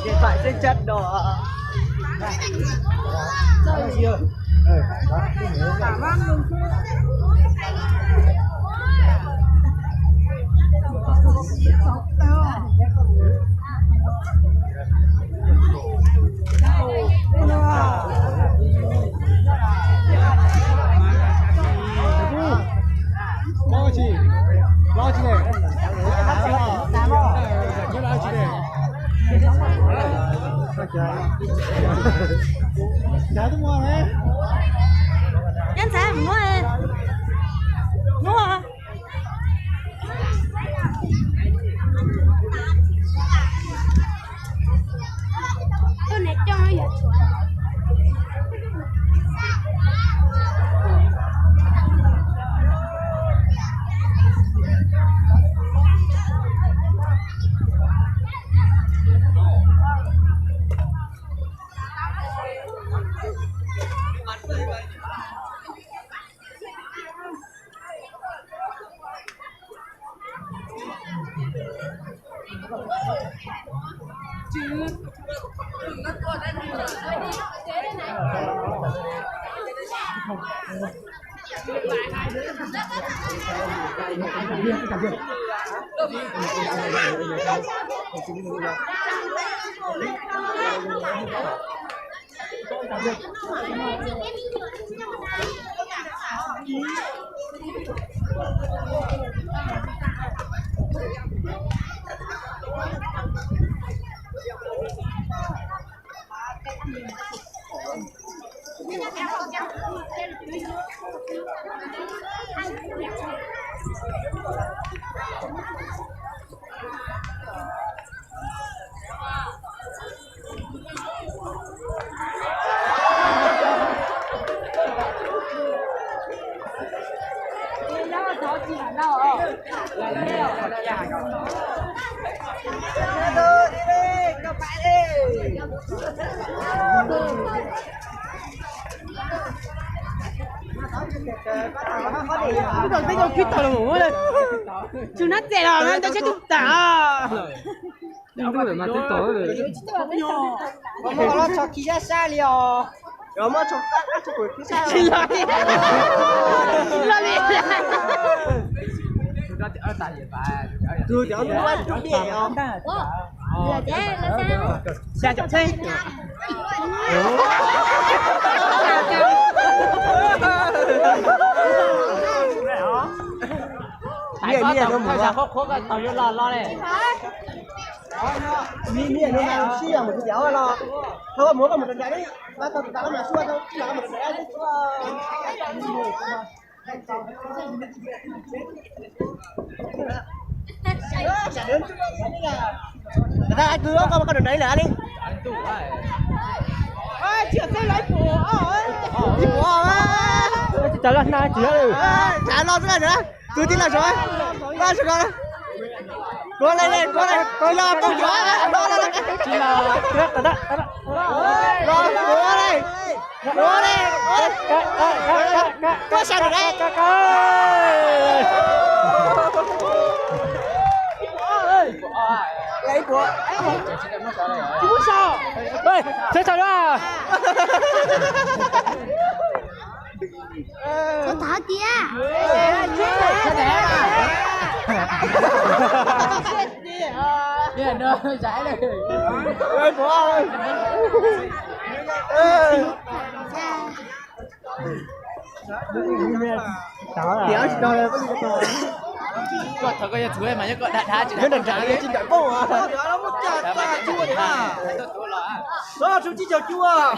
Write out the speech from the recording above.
Điện thoại siêu chất đồ. Nyob ntxhais mus hnub. Tus no txem los ntawd tsis tus tas. Los tso khi sab sab li os. Los muab tso qab qab tso pem khi sab. Tsis los li. Tsis los li. Tus cov mus ua tus diam os. Xya caum txheeb. Niaj niaj no mus. Niaj niaj no mas sib yog mus tus diam los. Thov koj mus koj mus rau nram li. Mas tau tus tas koj mas sua tau ib los koj mus rau nram li. Tus koj koj rau nram li lawm li. Ib puas os. Tsis tau los na tsis. Tsam no xwb na. Tus tij laug sawv, koj sawv ko. Kuv le le kuv le kuv los koj yuav no no. Los kuv le. Kuv le. Koj sawv nram. Ib puas. Tsis muab sau. Txhob sau na. Txhob thov tiag. Tiam sis no Koj thov koj yuav txhuv mas yog koj dag dag tsis dag, nram nram tsis nram pob. Muaj caj txaj cuab, tuaj tuaj los, xov tshuav tsib caug cuab.